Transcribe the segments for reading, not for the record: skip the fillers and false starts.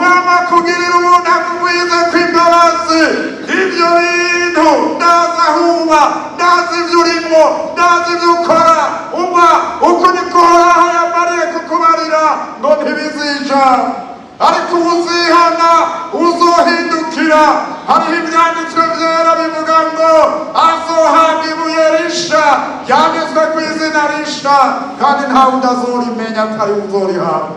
Umwami akugirira ubuntu, akugwize kw'imbabazi. Ibyo bintu ndazi aho uba, ndazi ibyo urimo, ndazi ibyo ukora. Uba uko niko Uhoraho yamariye kukubarira ngo ntibizija, ariko uzihana, uzohindukira. Hariho ibyanditswe byera bivuga ngo azohabwa ibuye risha ryanditswe ku izina risha, kandi ntawe udazorimenya atari uzorihabwa.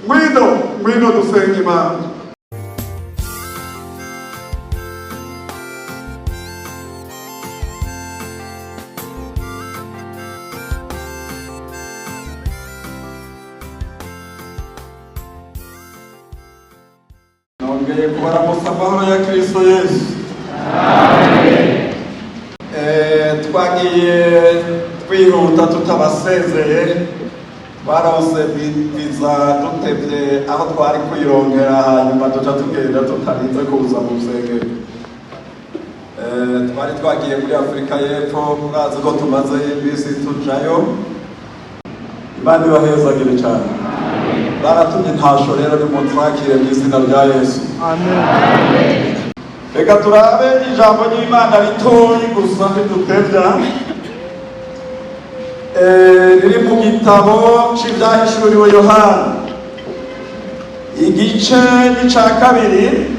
Ngwino, ngwino dusenga Imana. Nongeye kubaramutsa amahoro ya Kristo Yesu. Twagiye twihuta tutabasezeye, twaronse viza dutevye aho twari kwirongera, hanyuma duca tugenda tutarinze kuza mu rusengero. Twari twagiye muri Afurika y'Epfo, murazi ko tumaze iminsi tujayo. Imana ibahezagire cyane. Baratumye ntasho rero, nimutwakire mu izina rya Yesu. Reka turabe ijambo ry'Imana ritoyi gusa ntidutevya, riri mu gitabo c'Ivyahishuriwe Yohana, igice n'ica kabiri,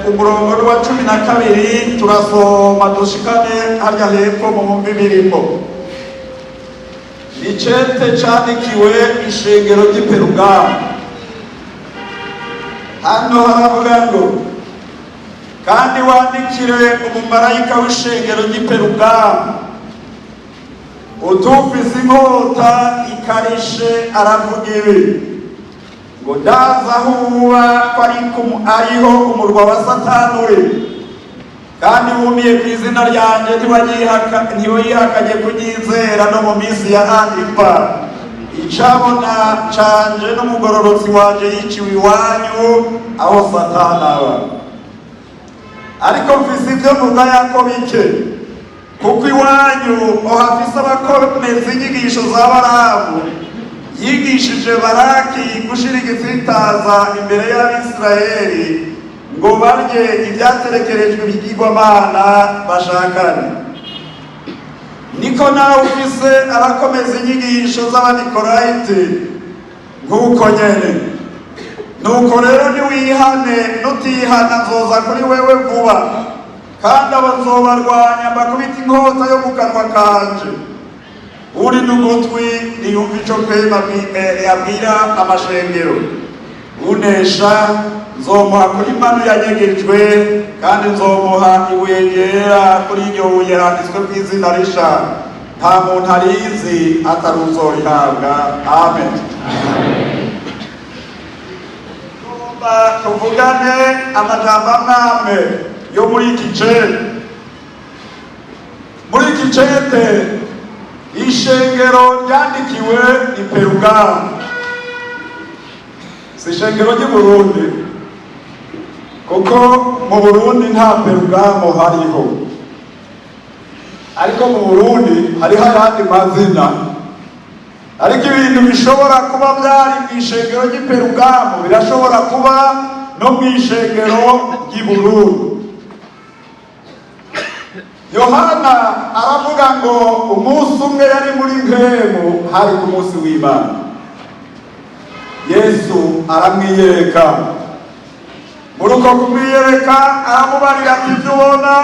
umurongo ni wa 12. Turasoma dushikane harya hepfo mu mumbi birimo. Icete candikiwe ishengero ry'i Perugamo. Hano haravuga ngo: "Kandi wandikire umumarayika w'ishengero ry'i Perugamo utufise inkota ikarishe aravuga ibi ngo: ndazi aho uba, ko ariho umurwa wa Satani uri, kandi wumiye ku izina ryanjye, ntiwihakanye kunyizera no mu minsi ya Antipa, icabona canje n'umugororotsi wanje yiciwe iwanyu aho Satani aba. Ariko mfise ivyo mvuga yako bike, kuko iwanyu uhafise abakomeza inyigisho za Baramu, yigishije Baraki gushira igitsitaza imbere y'Abisirayeli ngo barye ibyaterekerejwe ibigirwamana bashakane. Niko nawe ufise abakomeza inyigisho z'Abanikorayiti nk'uko nyene. Nuko rero niwihane, nutihana nzoza kuri wewe vuba, kandi abo nzobarwanya mbakubita inkota yo mu kanwa kanje. Uri n'ugutwi niyumva ico Mpwemu abwira amashengero. Unesha nzomuha kuri manu yanyegejwe, kandi nzomuha ibuye ryera, kuri iryo buye handitswe kw'izina risha nta muntu arizi atari uzorihabwa. Amen. Tugomba tuvugane amajambo amwe yo muri iki cete. Muri iki cete ishengero ryandikiwe ni Perugamo, si ishengero ry'i Burundi, kuko mu Burundi nta Perugamo hariho, ariko mu Burundi hariho ayandi mazina. Ariko ibintu bishobora kuba byari mu ishengero ry'i Perugamo birashobora kuba no mu ishengero ry'i Burundi. Yohana aravuga ngo umunsi umwe yari muri mpemu, hari ku munsi w'Imana, Yesu aramwiyereka. Muri uko kumwiyereka aramubarira ati: "Ibyo ubona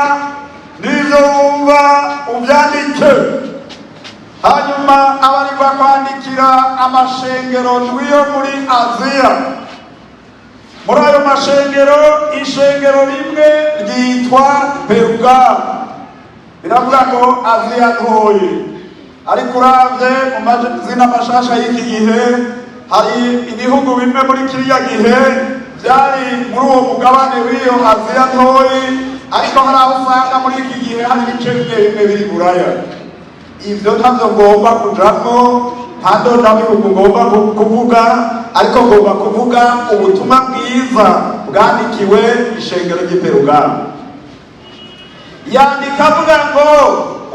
n'ibyo wumva ubyandike." Hanyuma abarirwa kwandikira amashengero ndwi yo muri Aziya. Muri ayo mashengero, ishengero rimwe ryitwa Perugamo. Biravuga ngo Aziya ntoyi, ariko uravye mu mazina mashasha y'iki gihe, hari ibihugu bimwe muri kiriya gihe byari muri uwo mugabane w'iyo Aziya ntoyi, ariko hari aho usanga muri iki gihe hari ibice bimwe bimwe biri Buraya. Ivyo ntavyo ngomba kujamwo, nta ndondabihugu ngomba kuvuga, ariko ngomba kuvuga ubutumwa bwiza bwandikiwe ishengero ry'i Perugamo. Yandika avuga ngo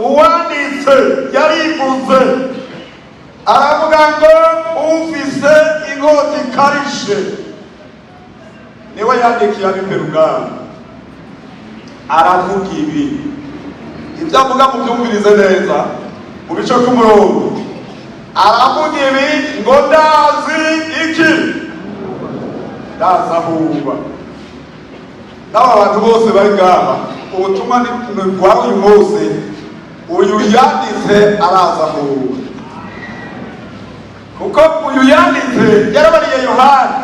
uwanditse yarivuze, aravuga ngo ufise inkota ikarishe. ikarishe niwe yandikiye ab'Iperugamo, aravuga ibi. Ibyo avuga mubyumvirize neza mu bice k'umurongo. Aravuga ibi ngo: "Ndazi iki? Ndazi aho uba." N'aba bantu bose bari ngaha, ubutumwa ni bwa uyu munsi. Uyu yanditse araza aho uba, kuko uyu yanditse yarabariye Yohani,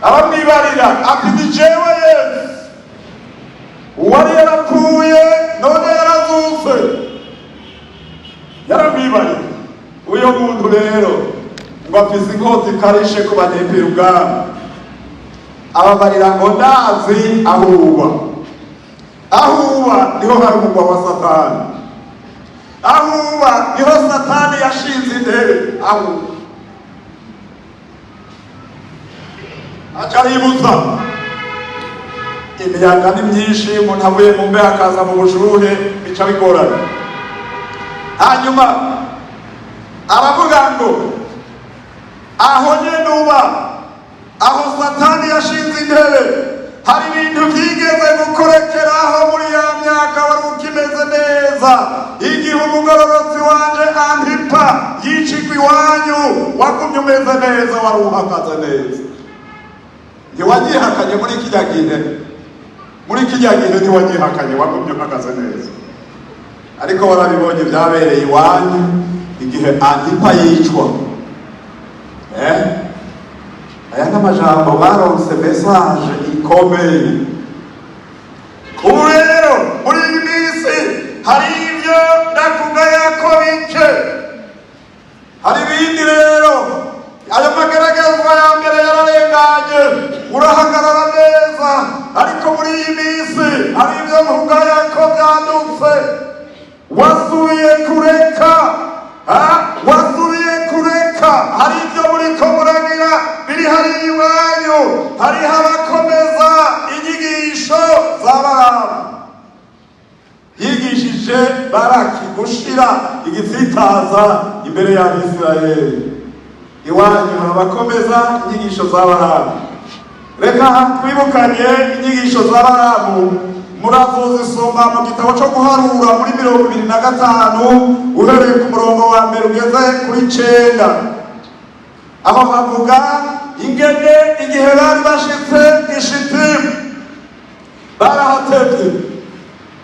aramwibarira ati: "Ni jewe Yesu, uwari yarapfuye none yarazutse." Yaramwibariye. Uyo muntu rero ngo afise inkota ikarishe ku Banyeperugamo, ababarira ngo: "Ndazi aho uba." Aho uba niho hari umugwa wa Satani. Aho uba niho Satani yashinze intebe. Aho uba, aca aributsa, imiyaga ni myinshi, umuntu avuye mu mbeho akaza mu bushuhe bica bigorana. Hanyuma aravuga ngo aho nyene uba, aho Satani yashinze intebe, hari ibintu byigeze gukorekeraho muri ya myaka wari ukimeze neza, igihe umugororotsi wanje Antipa yicigwa iwanyu. Wagumye umeze neza, wari uhagaze neza, ntiwagihakanye muri kirya gihe. Muri kirya gihe ntiwagihakanye, wagumye uhagaze neza. Ariko warabibonye byabereye iwanyu igihe Antipa yicwa. Aya ni amajambo baronse, message ikomeye. Ubu rero muri iyi minsi hari ibyo ndakugaya ko bike, hari ibindi rero. Ayo magaragazwa ya mbere yararenganye, urahagarara neza. Ariko muri iyi minsi hari ibyo nkugaya ko byadutse. Wasubiye kureka, ha? Wasubiye kureka. Hari ibyo muriko muragira biri hariya iwanyu. Hariho abakomeza inyigisho za Baramu, yigishije Baraki gushira igitsitaza imbere y'Abisirayeli. Iwanyu hari abakomeza inyigisho za Baramu. Reka twibukanye inyigisho za Baramu. Murazozisoma mu gitabo cyo Guharura muri 25, uhereye ku murongo wa mbere ugeze kuri 9. Aho havuga ingene igihe bari bashitse i Shitimu barahatevye,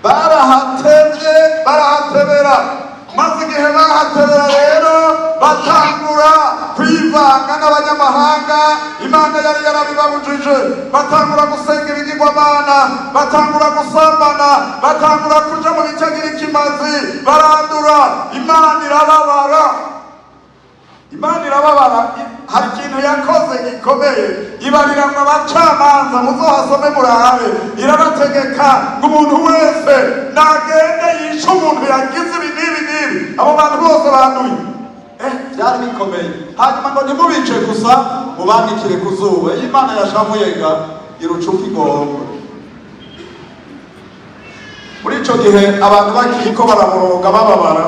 barahatevye, barahatebera. Maze igihe bahatebera rero, batangura kwivanga n'abanyamahanga. Imana yari yarabibabujije. Batangura gusenga ibigirwamana, batangura gusambana, batangura kuja mu bitagira ikimazi, barandura. Imana irababara, Imana irababara. Hari ikintu yakoze gikomeye, ibarira ngo abacamanza, muzohasome murabe, irabategeka ngo umuntu wese nagende yice umuntu yagize ibi n'ibi n'ibi, abo bantu bose banduye. Byari bikomeye. Hanyuma ngo ntimubice gusa, mubandikire ku zuba. Iyo Imana yashavuye ga iruca uko igomba. Muri ico gihe abantu bakiriko baraboroga, bababara,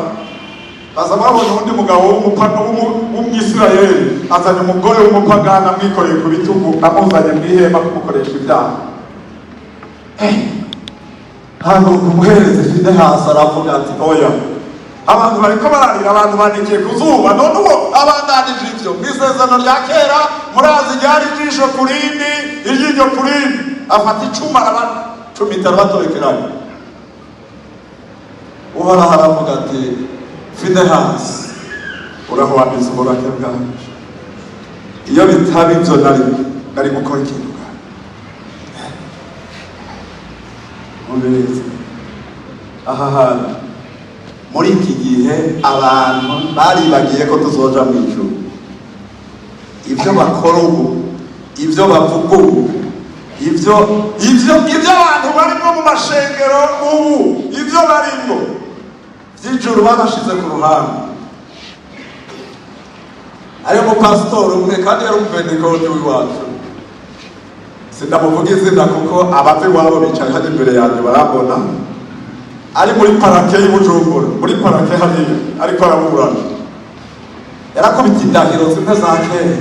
baza babona uwundi mugabo w'Umwisirayeli azanye umugore w'umupagani, amwikoreye ku bitugu, amuzanye mu ihema kumukoresha ibyaha. Haguruka umuherezi Finehasi, aravuga ati: "Oya, abantu bariko bararira, abantu bandikiye ku zuba, none uwo abandanije ivyo." Mu isezerano rya kera, murazi, ryari ijisho ku rindi, iryinyo ku rindi. Afata icuma, arabacumita, arabatobekeranya. Uhoraho aravuga ati: "Finehasi, urahwaniza uburake bwanje. Iyo bitaba ivyo, nari gukora ikintu bwawe." Mubirizi aha hantu, muri iki gihe abantu baribagiye ko tuzoja mu ijuru. Ibyo bakora ubu, ibyo bavuga ubu, ibyo abantu barimo mu mashengero ubu, ibyo barimo by'ijuru babashize ku ruhande. Hariho umupasitori umwe, kandi yari umupentekote w'iwacu. Sindamuvuga izina kuko abava iwabo bicaye hano imbere yanjye barambona. Ari muri parake y'i Bujumbura, muri parake hariya, ariko araburana, yarakubita indahiro zimwe za kera.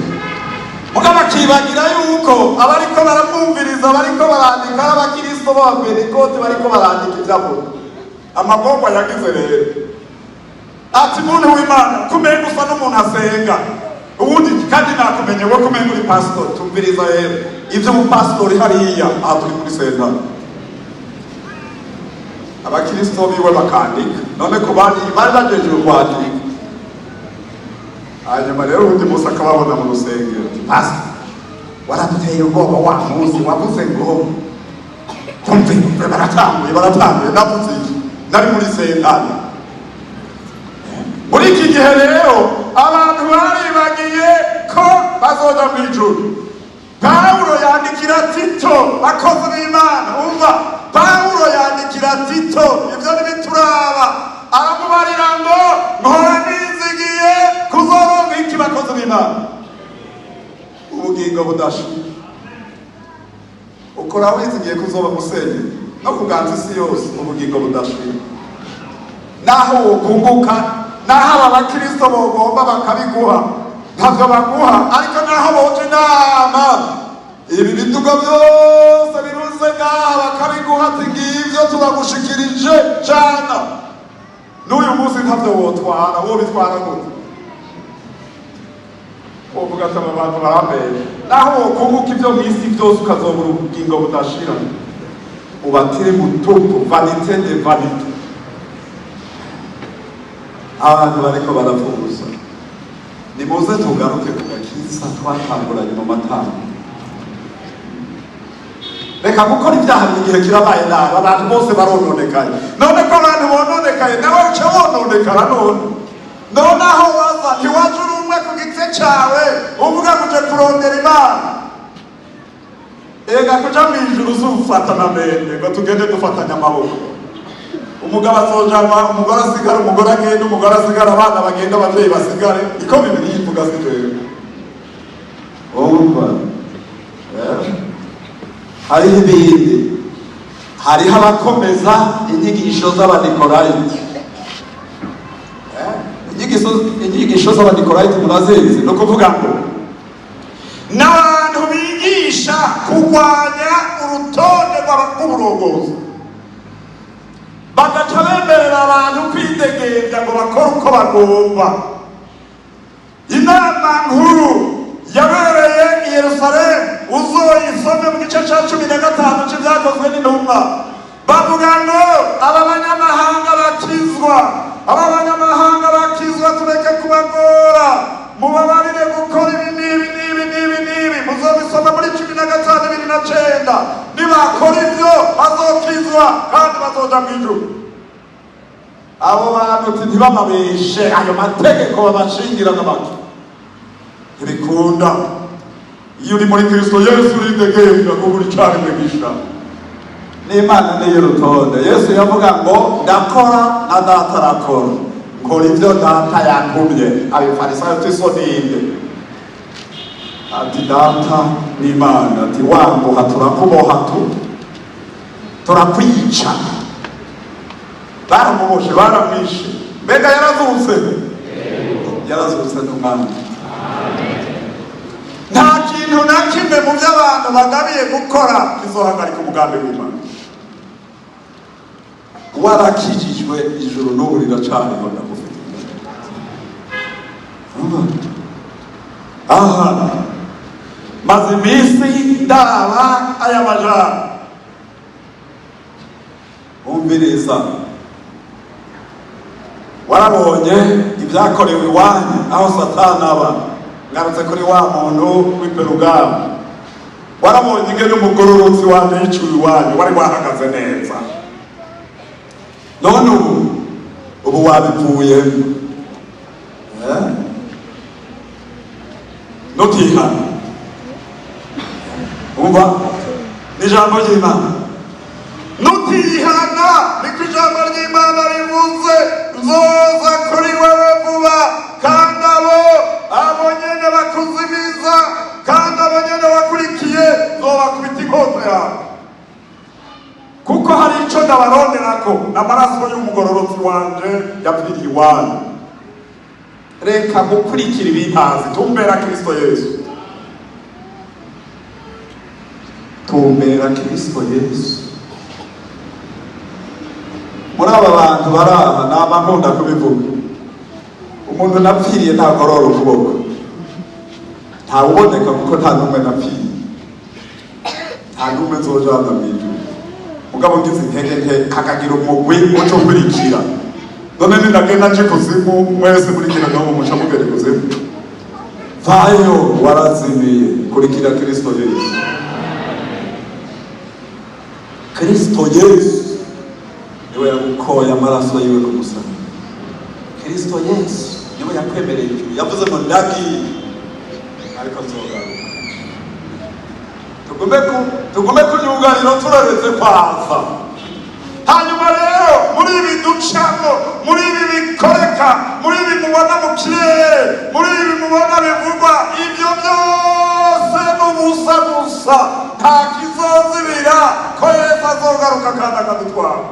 Mugabo akibagira yuko abariko baramwumviriza, bariko barandika, ari abakristo b'abapentekote bariko barandika ivyo avuga. Amagorwa yagize rero, ati: "Muntu w'Imana, kumenga usa n'umuntu asenga ubundi, kandi nakumenye we kumenga uri pasitori." Tumviriza rero, ivyo umupasitori hariya, aha turi muri sentare, abakristo biwe bakandika. None ko bari bajejwe kwandika. Hanyuma rero uwundi munsi akababona mu rusengero: "Pastor, waraduteye ubwoba wa munsi wavuze ngo Tumve, tumve, baratanguye, baratanguye. Navuze iki? Nari muri sentare." Muri iki gihe rero abantu baribagiye ko bazoja mu ijuru. Pawulo yandikira Tito, bakozi b'Imana, umva, Pawulo yandikira Tito, ibyo ntibituraba, aramubarira ngo: "Nkora nizigiye kuzoronka iki, bakozi b'Imana? Ubugingo budashira." Ukora wizigiye kuzoba musenyeri no kuganza isi yose, ubugingo budashira. Naho wokunguka, naho aba bakristo bogomba bakabiguha, ntavyo baguha. Ariko naho boja inama, ibi biduga byose biruze ngaha bakabiguha, ati: "Ngivyo turagushikirije cana," n'uyu munsi ntavyo wotwara. Wobitwara gute? Uvuga ati: "Aba bantu barambere." Naho wokunguka ibyo mu isi byose, ukazobura ubugingo budashira, ubatiri mutupu, vanité de vanité. Abantu bariko barapfuza, nimuze tugaruke ku gakiza twatanguranye mu matanga. Reka gukora ibyaha, igihe kirabaye nabi, abantu bose barononekaye. None ko abantu bononekaye, nawe uca wononekara. None aho waza, ntiwaje uri umwe ku giti cawe uvuga ngo uje kurondera Imana. Ega kuja mw'ijuru uzufatana mende ngo tugende dufatanye amaboko. Umugabo azojanwa, umugore asigara, umugore agenda, umugore asigara, abana bagenda, abavyeyi basigare. Niko Bibiliya ivuga, si jewe. Umva, hariho ibindi, hariho abakomeza inyigisho z'Abanikorayiti. Inyigisho z'Abanikorayiti murazizi? Ni ukuvuga ngo n'abantu bigisha kurwanya urutonde rw'uburongozi, bagaca bemerera abantu kwidegembya ngo bakore uko bagomba. Inama nkuru yabereye i Yerusalemu, uzoyisome mu gice ca 15 c'Ibyakozwe n'Intumwa, bavuga ngo: "Aba banyamahanga bakizwa, aba banyamahanga bakizwa, tureke kubagora, mubabarire gukora ibi n'ibi n'ibi n'ibi n'ibi." Muzobisoma muri 15:29. Nibakora ibyo bazokizwa kandi bazoja mu ijuru. Abo bantu uti ntibababeshe, ayo mategeko babashingira n'amaki, Ntibikunda. Iyo uri muri Kristo Yesu uridegemvya kuko uri caremwe gisha. N'Imana niyo rutonde. Yesu yavuga ngo: "Ndakora na Data arakora, nkora ibyo Data yantumye." Abifarisayo tisoninde, ati: "Data n'Imana." Ati: "Wambuha turakuboha, tu turakwica." Baramuboshe, baramwishe. Mbega yarazutse? Yarazutse n'Umwami. Nta kintu na kimwe mu byo abantu bagabiye gukora kizohagarika umugambi w'Imana. Warakijijwe, ijuru n'ubu riracariho, ndagufite. Aha maze iminsi ndaba aya majambo. Umviriza, warabonye ibyakorewe iwanyu aho Satani aba. Ngarutse kuri wa muntu w'iperugamu. Warabonye ingene umugororotsi wanje yiciwe iwanyu, wari wahagaze neza. None ubu wabivuyemo, eh? Nutihana, Umva, ni ijambo ry'Imana. Nutihana, niko ijambo ry'Imana rivuze, nzoza kuri wewe vuba, kandi abo nyene bakuzimiza, kandi abo nyene bakurikiye nzobakubita inkota yawe, kuko hari ico ndabaronderako n'amaraso y'umugororotsi wanje yapfiriye iwanyu. Reka gukurikira ibintazi, tumbera Kristo Yesu. Tumbera Kristo Yesu. Muri aba bantu bari aha, nama nkunda kubivuga, umuntu napfiriye ntagorora ukuboko, ntawuboneka, kuko nta n'umwe napfiriye, nta n'umwe nzojana mw'ijuru. Mugabo ngize intege nke, hakagira umugwi uca ukurikira. None ninagenda nje kuzimu, mwese muri kino gihugu muca mugera ikuzimu. Vayo, warazimiye, kurikira Kristo Yesu. Kristo Yesu niwe yagukoye amaraso yiwe ku musaraba. Kristo Yesu niwe yakwemereye ijuru. Yavuze ngo: "Ndagiye, ariko nzogaruka." Tugume ku myugariro, turaretse kwaza. Hanyuma rero, muri ibi ducamo, muri ibi bikoreka, muri ibi mubona mu kirere, muri ibi mubona bivugwa, ibyo byose n'ubusa gusa. Nta kizozibira ko Yesu azogaruka kandi akadutwara.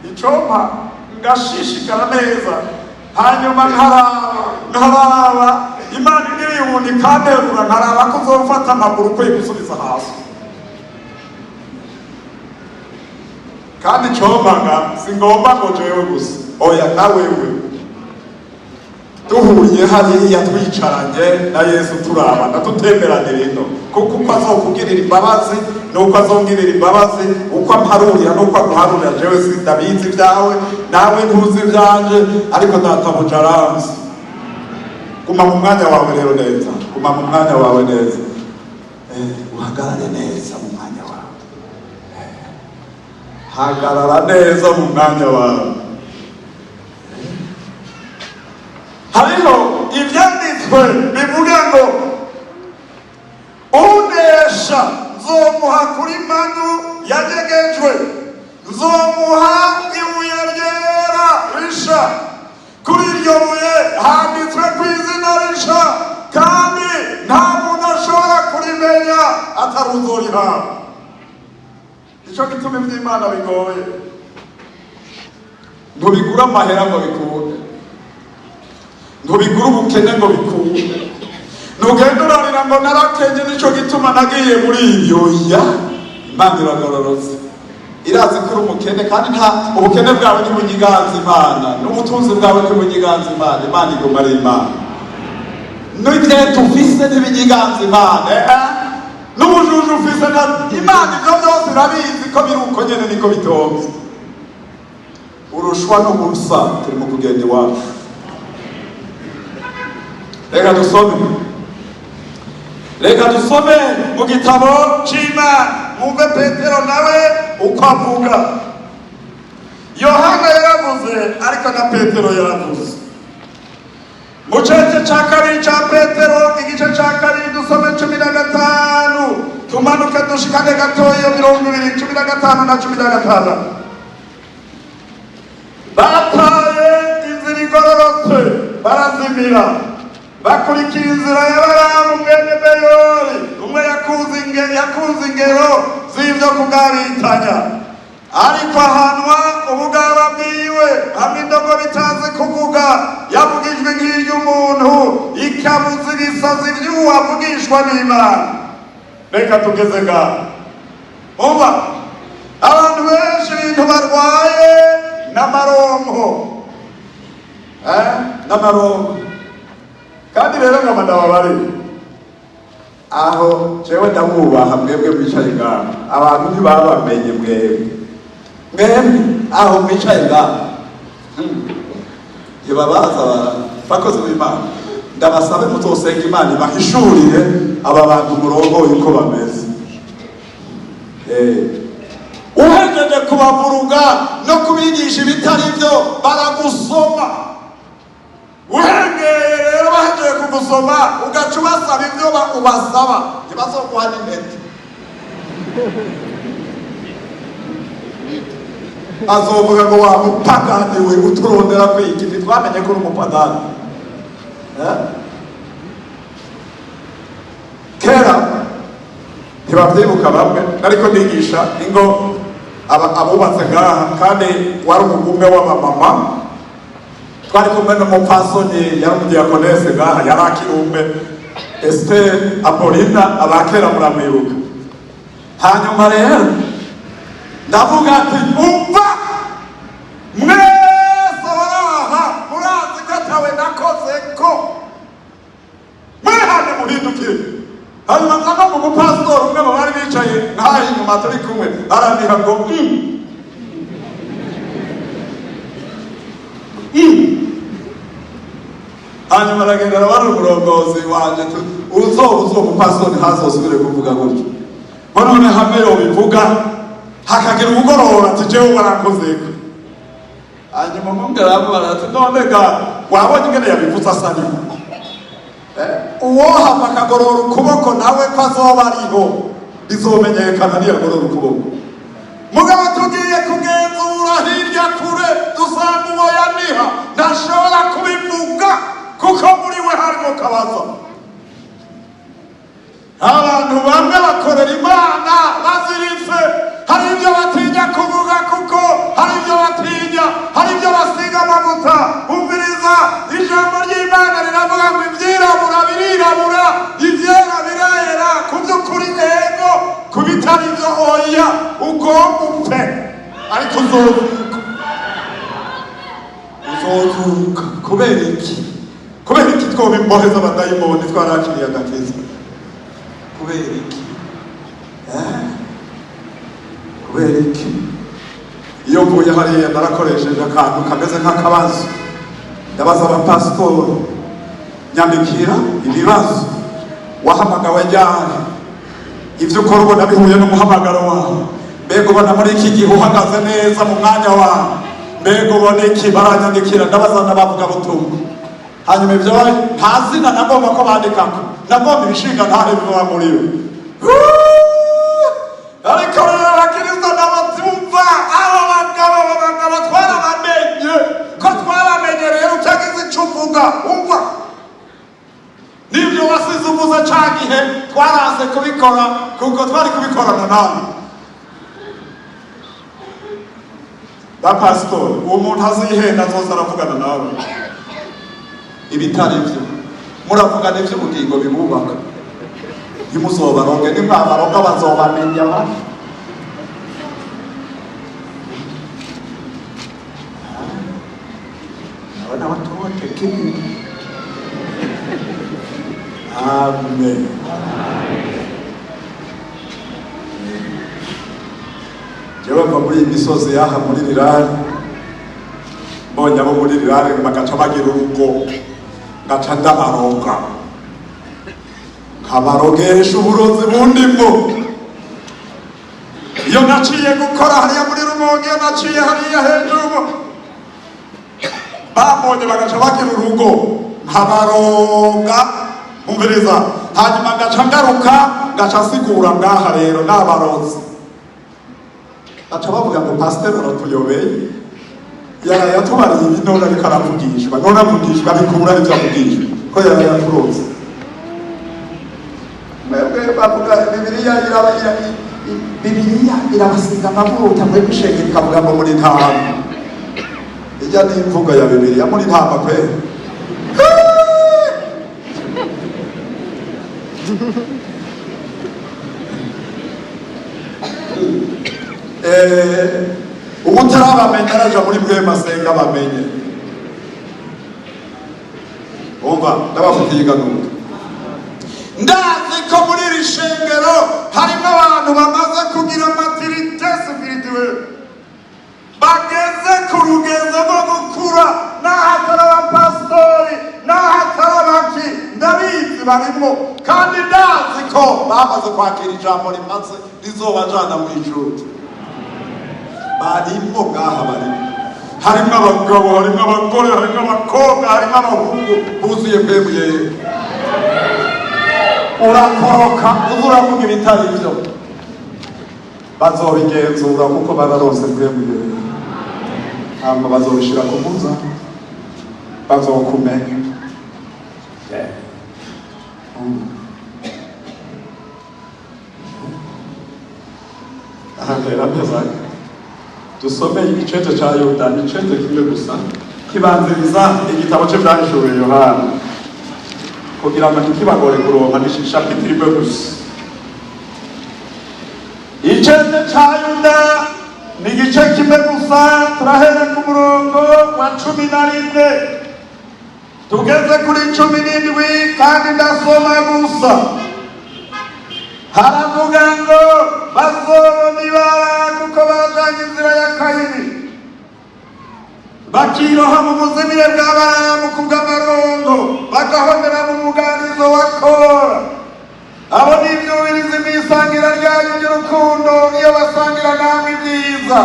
Icompa ngashishikara neza, hanyuma nkaraba Imana ingiriye ikanterura, nkaraba ko uzofata amaguru ukwiye gusubiza hasi. Kandi compaga singomba ngo jewe gusa, oya, na wewe duhuriye hariya, twicaranye na Yesu, turabana, tutemeranira ino, kuko uko azokugirira imbabazi nuko azongirira imbabazi, uko amparurira nuko aguharurira. Jewe sindabizi ibyawe, nawe ntuzi ibyanje, ariko databuja aranzi. Guma mu mwanya wawe rero neza, guma mu mwanya wawe neza. Uhagarare neza mu mwanya wawe. Hagarara neza mu mwanya wawe. Hariho ibyanditswe bivuga ngo: "Unesha nzomuha kuri manu yanyegejwe, nzomuha ibuye ryera risha, kuri iryo buye handitswe ku izina risha, kandi nta muntu ashobora kurimenya atari uzorihabwa." Nicyo gituma iby'Imana bigoye. Ntubigura amahera ngo bikunde, ntubigura ubukene ngo bikunde. Ntugenda urarira ngo: "Narakenye, nicyo gituma nagiye muri ibyo." Ya, Imana iragororotse, irazi ko uri umukene, kandi nta ubukene bwawe ntibunyiganza Imana, n'ubutunzi bwawe ntibunyiganza Imana. Imana iguma ari Imana. N'ibyo ufise ntibinyiganza Imana, n'ubujuju ufise na Imana, ibyo byose irabizi ko biri uko nyene, niko bitonze. Urushwa n'ubusa, turi mu kugenda iwacu. Reka dusome, reka dusome mu gitabo c'Imana, mwumve Petero nawe uko avuga. Yohana yaravuze, ariko na Petero yaravuze. Mu cece ca kabiri ca Petero, igice ca kabiri, dusome 15, tumanuke dushikane gatoya 20, 15 na 16. Bataye inzira igororotse, barazimira, bakurikira inzira ya Balamu mwene Beyori, umwe yakunze ingero z'ibyo kugabitanya, ariko ahanwa ubugaba bwiwe hamwe indogobe itazi kuvuga yavugijwe nk'iry'umuntu, ikabuza ibisazi by'uwo avugishwa n'Imana. Reka tugeze ngaho. Umva, abantu benshi ibintu barwaye n'amaronko. N'amaronko. Kandi rero nkaba ndababari aho, jewe ndabubaha mwebwe mwicaye ngaho. Abantu ntibabamenye mwebwe, mwebwe aho mwicaye ngaho. Ntibabaza bakozi b'Imana. Ndabasabe muzosenga Imana ibahishurire aba bantu murongoye uko bameze. Uhejeje kubavuruga no kubigisha ibitari byo, baragusoma. Uhengeye rero, bahejeje kugusoma, ugaca ubasaba ibyo ubasaba, ntibazoguha n'intete. Azovuga ngo: "Wa mupagani we, uturondera kwiki? Ntitwamenye ko uri umupagani." Eh? Kera, ntibavyibuka bamwe, ariko nigisha ingo abubatse ngaha, kandi wari umugwi umwe w'abamama. Twari kumwe n'umupfasoni yari umudiakonese ngaha, yari akiri umwe, Esther Apolina, abakera muramwibuka. Hanyuma rero ndavuga ati: "Umva mwese baraha, murazi ko atawe nakoze, ko mwihane muhindukire." Hanyuma nza no mu mupasitori umwe mu bari bicaye nk'aha inyuma turi kumwe, araniha ngo Hanyuma aragenda arabara umurongozi wanje, uzoba uzoba umupasitori ntazosubire kuvuga gutyo, ngo none hamwe yobivuga hakagira umugorora ati: "Jewe warankozeko." Hanyuma umwungere aramubaza ati: "None ga wabonye ingene yabivuze asa niho uwohava akagorora ukuboko nawe ko azoba ariho bizomenyekana niyagorora ukuboko. Mugabo tugiye kugenzura hirya kure, dusanga uwo yaniha ntashobora kubivuga kuko muri we harimo kabazo." Abantu bamwe bakorera Imana baziritse, hari ibyo batinya kuvuga kuko hari ibyo batinya, hari ibyo basiga amavuta. Umviriza, ijambo ry'Imana riravuga ngo ibyirabura birirabura, ibyera birera. Ku by'ukuri ego, ku bitari byo oya. Ugomba upfe, ariko uzozuka, uzozuka. Kubera iki? Kubera iki twoba imbohe z'abadayimoni twarakiriye agakiza? Kubera iki? Eh? Kubera iki? Iyo mvuye hariya narakoresheje akantu kameze nk'akabazo, ndabaza abapasitori, nyandikira ibibazo: wahamagawe ryari? Ibyo ukora ubona bihuye n'umuhamagaro wawe? Mbega ubona muri iki gihe uhagaze neza mu mwanya wawe? Mbega ubona iki? Baranyandikira. Ndabaza n'abavuga butumwa. Hanyuma ibyo nta zina nagomba ko bandikako, nagomba ibishinga ntahe biva muri we. Ariko rero abakristo n'abatumva, abo bagabo twarabamenye, ko twabamenye rero utagize icyo uvuga, umva, n'ibyo wasize uvuze ca gihe twaranse kubikora kuko twari kubikorana nawe. Ba pasitori, uwo muntu azihenda azoza aravugana nawe ibitari byo, muravugana iby'ubugingo bibubaka, ntimuzobaronge. Nimwabaronga bazobamenya ba abana watu wote kimya. Amen. Jewe mva muri iyi misozi y'aha muri rirare, mbonye abo muri rirare bagaca bagira urugo, ngaca ndabaroga, nkabarogesha uburozi bundimo. Iyo naciye gukora hariya muri Rumonge, iyo naciye hariya hejuru, bambonye bagaca bagira urugo, nkabaroga. Umviriza, hanyuma ngaca ngaruka, ngaca nsigura ngaha rero nabarozi, baca bavuga ngo pasiteri aratuyobeye, yaraye atubariye ibi, none ariko aravugishwa, none avugishwa bikura ibyo avugishwa ko yaraye aturoze. Mwebwe bavuga Bibiliya iraba Bibiliya irabasiga amavuta, mwebwe ishengero ikavuga ngo muri ntama. Ijya ni imvugo ya Bibiliya, muri ntama kweri. Ubutarabamenya araja muri mwe masenga bamenye. Umva, ndabafitiye iganuro. Ndazi ko muri iri shengero harimo abantu bamaze kugira maturité spirituelle, bageze ku rugezo rwo gukura, n'aho atari abapasitori, n'aho atari abaki, ndabizi barimo, kandi ndazi ko bamaze kwakira ijambo rimaze rizobajana mu ijuru. Barimo ngaha, barimo, harimo abagabo, harimo abagore, harimo abakobwa, harimo abahungu buzuye mpemu yera. Urakoroka uza uravuga ibitari byo, bazobigenzura kuko bararonse mpemu yera, hama bazobishira ku muza, bazokumenya. Yeah. Aha rero ameza dusome igicece ca Yuda, icece kimwe gusa kibanziriza igitabo c'Ivyahishuriwe Yohana, kugira ngo ntikibagore kuronka, ni chapitre imwe gusa. Icete ca Yuda ni igice kimwe gusa. Turahera ku murongo wa 11 tugeze kuri 17, kandi ndasoma gusa. Haravuga ngo: "Bazobona ibara kuko bajanye inzira ya Kayini, bakiroha mu buzimire bwa Baramu kubw'amarongo, bagahonera mu muganizo wa Kora. Abo ni ibyubirizi mu isangira ryanyu ry'urukundo, iyo basangira namwe ibyiza.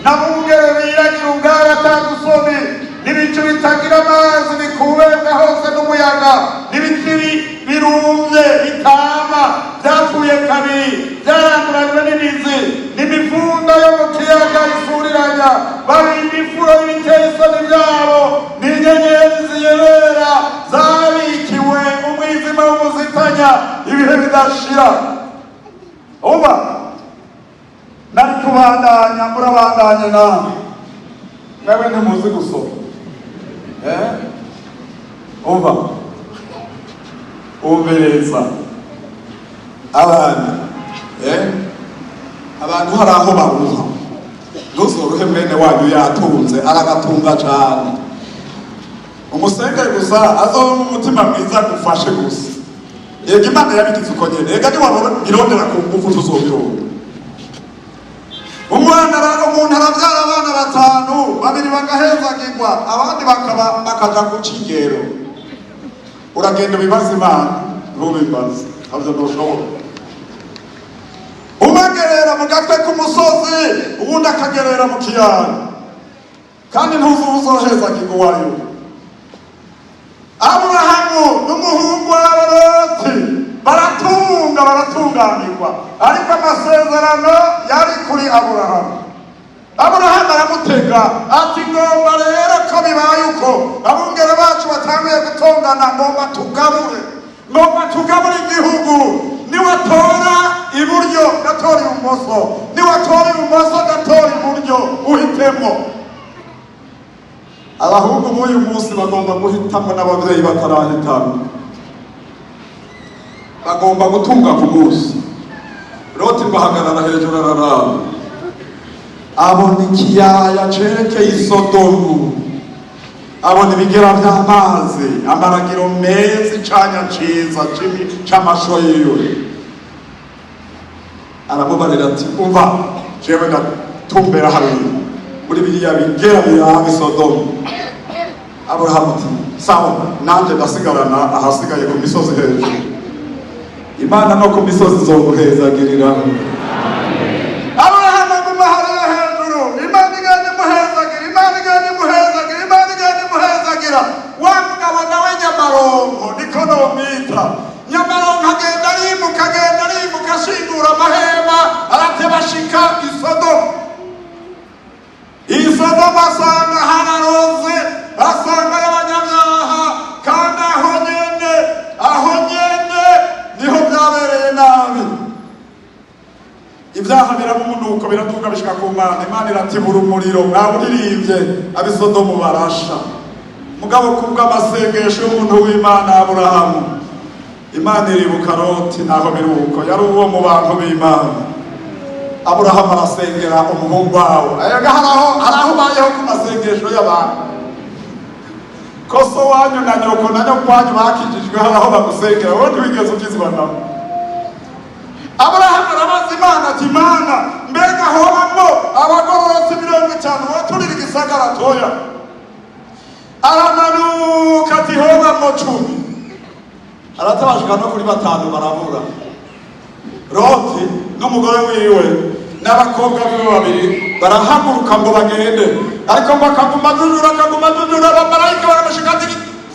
N'abungere biragira ubwabo atadusoni, n'ibicu bitagira amazi bikubebwa hose n'umuyaga, n'ibiti birumvye bitama byapfuye kabiri, byaranduranywe n'imizi, n'imifunda yo mu kiyaga isuriranya. Barinda ifuro y'ibiteye isoni byabo, n'inyenyeri ziyerera zabikiwe umwijima w'umuzitanya ibihe bidashira." Uba nari kubandanya, murabandanye namwe. Mwebwe ntimuzi gusoma, eh? Umva, umvereza abantu, eh? Abantu hari aho baruha. Ntuzorohe mwene wanyu yatunze, aragatunga cane. Umusengere gusa, azoba mu mutima mwiza agufashe gusa. Yego, Imana yabigize uko nyene. Ega niwabirondera ku ngufu, tuzobironda. Umwana umuntu arabyara abana batanu, babiri bagahezagirwa, abandi bakaba bakaja guca ingero. Uragenda ubibaza Imana, ntubimbaze, ntabyo ntushobora. Umwe agerera mu gatwe k'umusozi, uwundi akagerera mu kiyaga, kandi ntuzi uzohezagirwa uwo ari we. Aburahamu n'umuhungu wa Loti baratunga, baratunganirwa, ariko amasezerano yari kuri Aburahamu. Aburahamu aramutega ati: "Ngomba rero ko bibaye uko, abungere bacu batanguye gutongana, ngomba tugabure, ngomba tugabure igihugu. Niwatora iburyo, ndatora ibumoso; niwatora ibumoso, ndatora iburyo. Uhitemo." Abahungu b'uyu munsi bagomba guhitamo n'ababyeyi batarahitamo, bagomba gutunga ku munsi. Loti ngo ahagarara hejuru, araraba, abona ikiyaya cerekeye Isodomu, abona ibigera vy'amazi, amaragiro meza, icanya ciza c'amasho yiwe. Aramubarira ati: "Umva, jewe ndatumbera hariya muri biriya bigera biraba Isodomu." Aburahamu ati: "Sawa, nanje ndasigarana ahasigaye ku misozi hejuru." Imana no ku misozi izoguhezagirira. Aburahamu aguma hariya hejuru, Imana igenda imuhezagira, Imana igenda imuhezagira, Imana igenda imuhezagira. Wa mugabo nawe nyamaronko, niko nomwita, nyamaronko, agenda arimuka, agenda arimuka, ashingura amahema, arateba ashika Isodomu. Isodomu asanga hararoze, asanga y'abanyabyaha, kandi aho nyene, aho nyene niho byabereye nabi. Ibyaha biraba umunuko, biraduga bishika ku Mana. Imana iratibura umuriro, mwawuririmbye, ab'isodomu barasha. Mugabo kubw'amasengesho y'umuntu w'Imana Aburahamu, Imana iribuka Loti. Naho biri uko, yari uwo mu bantu b'Imana. Aburahamu arasengera umuhungu wawe. Erega hari aho ubayeho ku masengesho y'abantu, ko so wanyu na nyoko na nyokwanyu bakijijwe, hari aho bagusengera, wowe ntiwigeze ukizwa nabo. Aburahamu arabaza Imana ati: "Imana, mbega hobamwo abagororotsi 50, woturira igisagara?" Toya. Aramanuka ati: "Hobamwo 10." Aratabashika no kuri batanu, barabura. Loti n'umugore wiwe n'abakobwa biwe babiri barahaguruka ngo bagende, ariko ngo akaguma ajujura, akaguma ajujura. Abamarayika baramushika ati: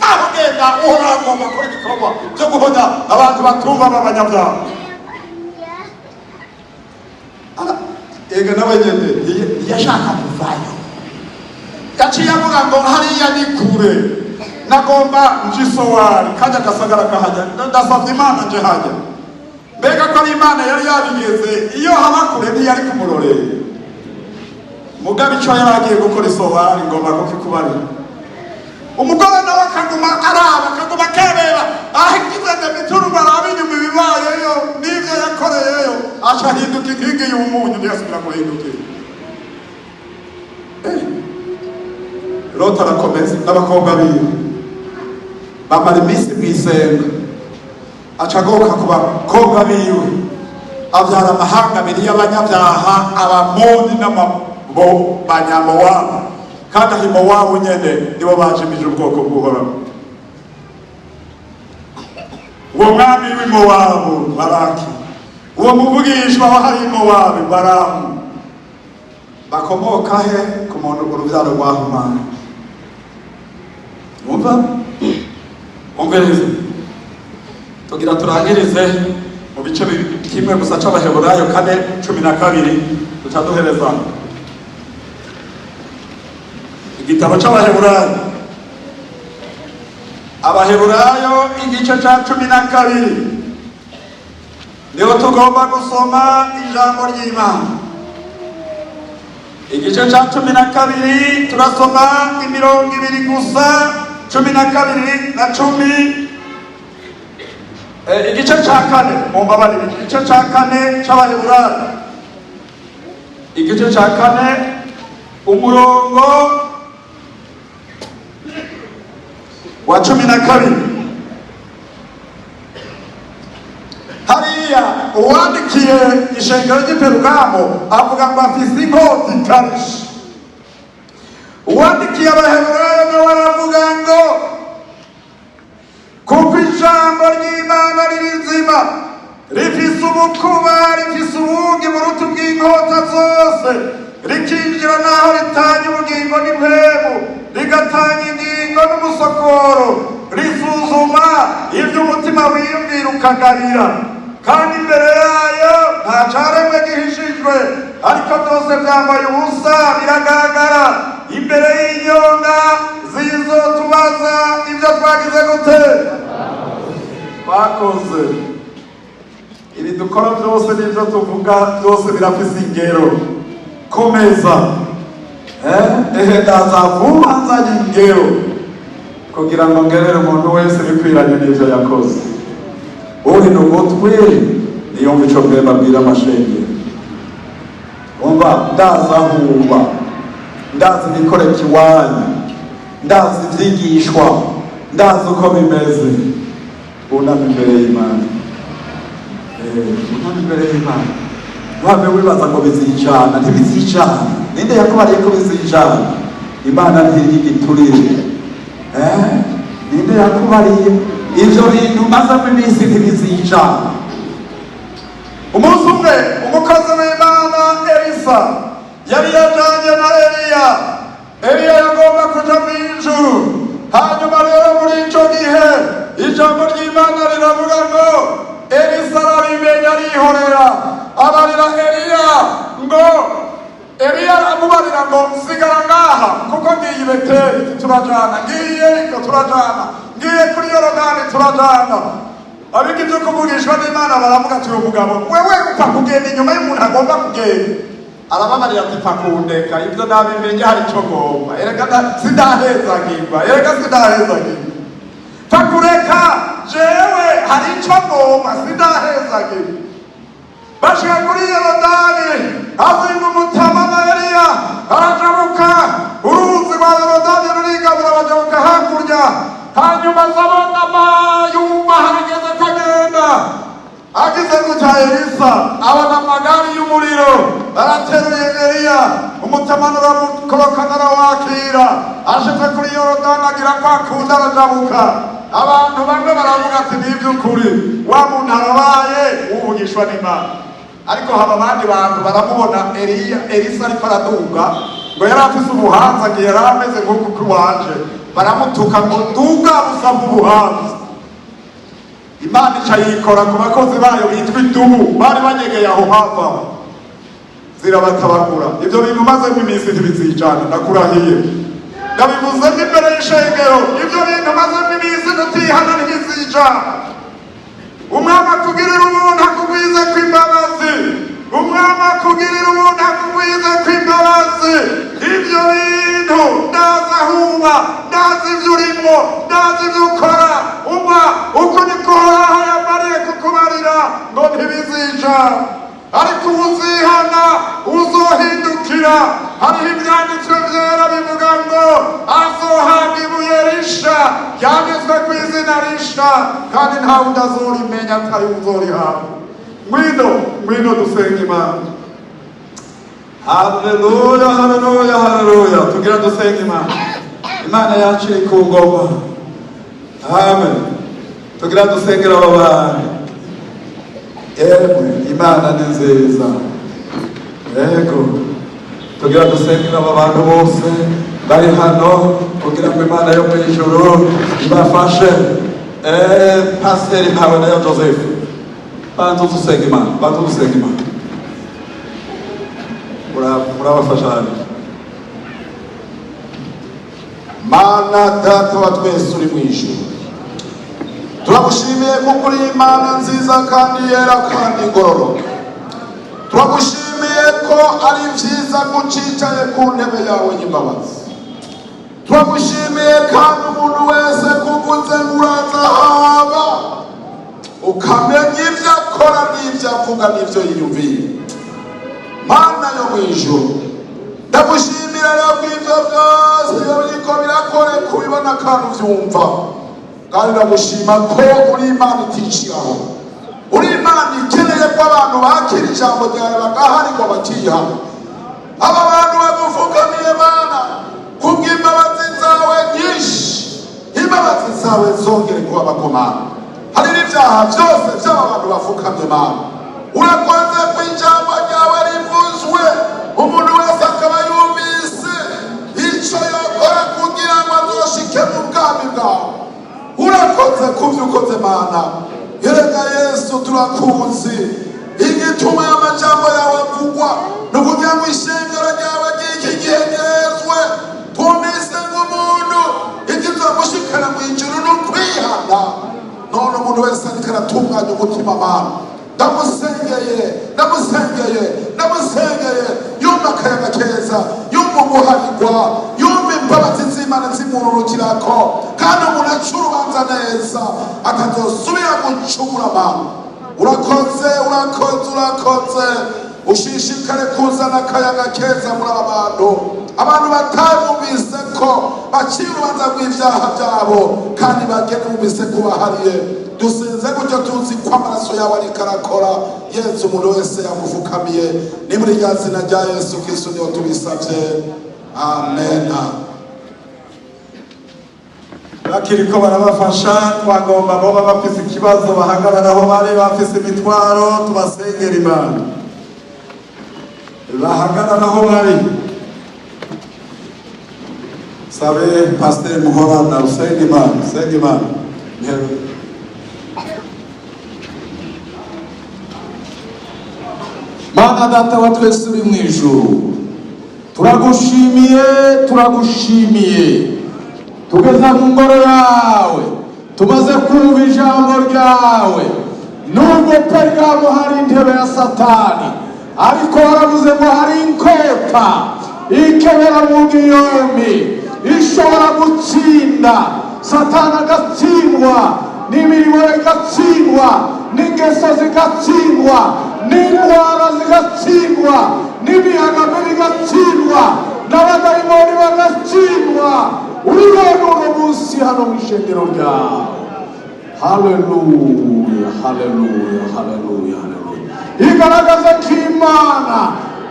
"Aho genda, Uhoraho agomba gukora ibikorwa byo guhonya abantu batumva b'abanyabyaha." Ega nawe nyene ntiyashaka kuvayo, yaciye avuga ngo: "Hariya ni kure, nagomba nje Isowari, kajya gasagara kahajya, ndasavye Imana nje hajya." Mbega ko ari Imana yari yabigeze, iyo haba kure ntiyari kumurorera. Mugabo ico yari agiye gukora Isowari, ngomba kukikubarira. Umugore nawe akaguma araba, akaguma akebera, ahigize demi-tour, araba inyuma ibibayeyo n'ivyo yakoreyeyo. Aca ahinduka inkingi y'umunyu, ntiyasubira guhindukira. Loti arakomeza n'abakobwa biwe, bamara iminsi mw'isenga. Aca agoka ku bakobwa biwe, abyara amahanga abiri y'abanyabyaha, Abamoni n'amabo Banyamowabu. Kandi aho Mowabu nyene nibo bajimije ubwoko bw'Uhoraho. Uwo mwami w'i Mowabu Baraki, uwo muvugishwa wahari i Mowabu Baramu, bakomoka he? Ku muntu, urubyaro rwa Humana. Wumva, umvirize, tugira turangirize mu bice kimwe gusa c'Abaheburayo 4:12, duca duhereza igitabo c'Abaheburayo. Abaheburayo igice ca 12 niho tugomba gusoma ijambo ry'Imana. Igice ca 12, turasoma imirongo ibiri gusa, 12 na cumi. Igice ca kane, mumbabarire, igice ca kane c'Abaheburayo, igice ca kane, umurongo wa 12. Hariya uwandikiye ishengero ry'i Perugamo avuga ngo afise inkota ikarishe. Uwandikiye Abaheburayo nawe aravuga ngo kuko ijambo ry'Imana riri rizima, rifise ubukuba, rifise ubugi buruta ubw'inkota zose, rikinjira n'aho ritanya ubugingo n'impwemu, rigatanya ingingo n'umusokoro, risuzuma ibyo umutima wiyumvira ukagarira. Kandi imbere yayo nta caremwe gihishijwe, ariko byose byambaye ubusa, biragaragara imbere y'inyonga zizotubaza ibyo twagize gute, twakoze. Ibi dukora byose n'ibyo tuvuga byose birafise ingero. Komeza, ehe, ndaza vuba nzanye ingero kugira ngo ngerere umuntu wese bikwiranye n'ivyo yakoze. Uri ugutwi niyumva ico Mpwemu abwira amashengero. Umva, ndaza huba, ndazi ibikoreka iwanyu, ndazi ivyigishwa, ndazi uko bimeze. Unama imbere y'Imana. Unama imbere y'Imana. Ntuhave wibaza ngo bizijana. Ntibizijana. Ninde yakubariye ko bizijana? Imana ntirya igiturire. Ninde yakubariye ivyo bintu mazamo iminsi? Ntibizijana. Umunsi umwe umukozi w'Imana Elisa yari yajanye na Eliya. Eliya yagomba kuja mu ijuru. Hanyuma rero muri ico gihe ijambo ry'Imana riravuga ngo Elisa arabimenya, arihorera, abarira Eliya ngo, Eliya aramubarira ngo sigara ngaha kuko ngiye i Beteli, turajana, ngiye i Yeriko, turajana, ngiye kuri Yorodani, turajana. Abiga ibyo kuvugishwa n'Imana baravuga ati uyu mugabo wewe upfa kugenda inyuma y'umuntu agomba kugenda. Arababarira ati pfa kundeka, ibyo nabimenye, hari icyo ngomba. Erega sindahezagirwa, erega sindahezagirwa. Pfa kureka jewe, hari icyo ngomba, sindahezagirwa. Bashika kuri Yorodani, azinga umutama na Eliya arajabuka. Uruzi rwa Yorodani rurigabura, bajabuka hakurya. Hanyuma azabona yumva harageze akagenda. Agize gutya Elisa abona amagari y'umuriro barateruye Eliya, umutamano uramukorokana, arawakira. Ashitse kuri Yorodani agira kwa kundi, arajabuka. Abantu bamwe baravuga ati ni iby'ukuri, wa muntu arabaye uvugishwa n'Imana. Ariko haba abandi bantu baramubona Eliya, Elisa ariko araduga, ngo yari afise ubuhanza, agiye yari ameze nk'uku kw'iwanje. Baramutuka ngo duga busaba ubuhanza. Imana ica yikora ku bakozi bayo bitwa idubu bari banyegeye aho hafi aho, zirabatabagura. Ibyo bintu mazemo iminsi ntibizijana. Ndakurahiye, ndabivuze n'imbere y'ishengero, ibyo bintu mazemo iminsi tutihana ntibizijana. Umwami akugirira ubuntu, akugwize kw'imbabazi. Umwami akugirira ubuntu, akugwize kw'imbabazi. Ibyo bintu ndazi ahuba, ndazi ibyo urimo, ndazi ibyo ukora. Umva, uko niko Uhoraho yamariye kukubarira ngo ntibizijana. Ariko uzihana, uzohindukira, hariho ibyanditswe byera bivuga ngo azohabwa ibuye risha ryanditswe ku izina risha, kandi ntawe udazorimenya atari uzorihabwa. Ngwino, ngwino dusenga Imana. Haleluya, haleluya, haleluya! Tugira dusenga Imana. Imana yacu iri ku ngoma. Amen. Tugira dusengera aba bantu. Emwe, Imana ni nziza. Yego, tugira dusengera aba bantu bose bari hano kugira ngo Imana yo mu ijuru ibafashe. Pasiteri Mpawe nayo Joseph, banza dusenga Imana, banza dusenga Imana. Murabafasha hano. Mana Data wa twese uri mu ijuru, turagushimiye kuko uri Imana nziza kandi yera kandi igororoka. Turagushimiye ko ari byiza gucicaye ku ntebe yawe y'imbabazi. Turagushimiye kandi umuntu wese kuguze ngo uraza haba ukamenya ibyo akora n'ibyo avuga n'ibyo yiyumviye. Mana yo mu ijuru, ndagushimira rero ko ibyo byose iyo biriko birakoreka ubibona kandi ubyumva. Kandi ndagushima ko uri Imana iticiraho, uri Imana ikeneye ko abantu bakira ijambo ryawe bagaharirwa bakihana. Aba bantu bagufukamiye, Mana, kubw'imbabazi zawe nyinshi, imbabazi zawe zongere kuba bakomana hari n'ibyaha byose by'aba bantu bafukamye. Mana, urakoze ko ijambo ryawe rivuzwe, umuntu wese akaba yumvise icyo yakora kugira ngo azoshike mu bwami bwawe. Urakoze ku byo ukoze, Mana. Erega Yesu, turakuzi, igituma y'amajambo yawe avugwa ni ukugira ngo ishengero ryawe ry'iki gihe ryezwe. Twumvise nk'umuntu ikizamushikana mu ijuru ni ukwihana. None umuntu wese ariko aratunganya umutima, Mana, ndamusengeye, ndamusengeye, ndamusengeye, yumva akayaga keza, yumva uguharigwa, yumva imbabazi z'Imana zimururukirako, kandi umuntu aca urubanza neza atazosubira gucumura. Mana, urakoze, urakoze, urakoze. Ushishikare kuzana akayaga keza muri aba bantu. Abantu batabumvise ko baciye urubanza rw'ibyaha byabo kandi bagene bumvise ko bahariye. Dusenze gutyo tuzi ko amaraso yawe ariko arakora. Yesu, umuntu wese yamufukamiye, ni muri rya zina rya Yesu Kristo niyo tubisabye, amena. Bakiriko barabafasha, twagomba boba bafise ikibazo bahagarara aho bari, bafise imitwaro, tubasengera Imana. Bahagarara aho bari. Sabe Pasiteri Muhorana, usenga Imana, usenga Imana. Mana Data wa twese uri mu ijuru, turagushimiye, turagushimiye. Tugeze mu ngoro yawe, tumaze kumva ijambo ryawe. Nubwo Perigamo hari intebe ya Satani, ariko waravuze ngo hari inkota ikebera mu yombi, ishobora gutsinda Satani agatsindwa, n'imirimo ye igatsindwa, n'ingeso zigatsindwa, n'indwara zigatsindwa, n'imiyaga mibi igatsindwa, n'abadayimoni bagatsindwa. Uribona uno munsi hano mu ishengero ryawe. Haleluya, haleluya, haleluya, haleluya! Igaragaza ko Imana.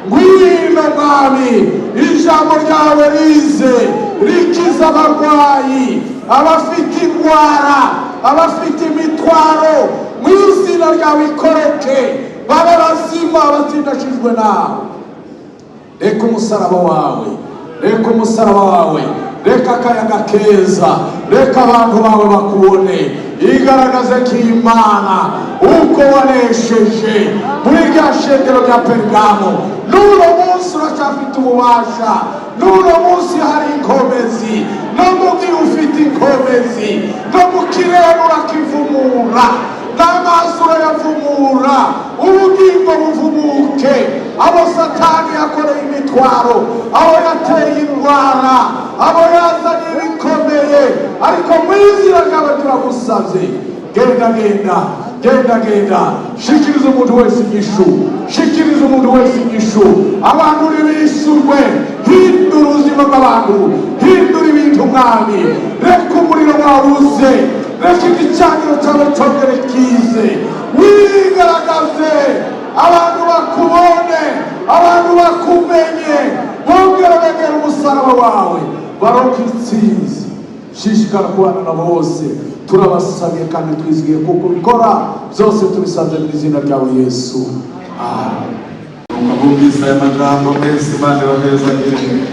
Ngwino Mwami, ijambo ryawe rize rikiza abarwayi, abafite indwara, abafite imitwaro. Mu izina ryawe ikoroke, babe bazima batsindashijwe nawe. Reka umusaraba wawe, reka umusaraba wawe, reka akayaga keza, reka abantu bawe bakubone. Igaragaze ko Imana uko wanesheje muri rya shengero rya Perigamo, n'uno munsi uracyafite ububasha, n'uno munsi hari inkomezi, no mu gihe ufite inkomezi, no mu kirere urakivumura, n'amazi urayavumura. Ubugingo buvumuke, abo Satani yakoreye imitwaro, abo yateye indwara, abo yazanye ibikomeye. Ariko mu izina ryawe turagusabye, genda, genda. Genda, genda, shikiriza umuntu wese inyishu, shikiriza umuntu wese inyishu. Abantu ntibishurwe. Hindura ubuzima bw'abantu, hindura ibintu, Mwami. Reka umuriro wawe uze, reka igicaniro cyawe cyongere kize. Wigaragaze, abantu bakubone, abantu bakumenye, bongere begera umusaraba wawe, baronke intsinzi. Shishikara kubana na bose. Turabasabye kandi twizigiye kuko ubikora. Byose tubisabye mu izina ryawe Yesu, amen. Bumvise aya majambo mwese, Imana ibahezagire.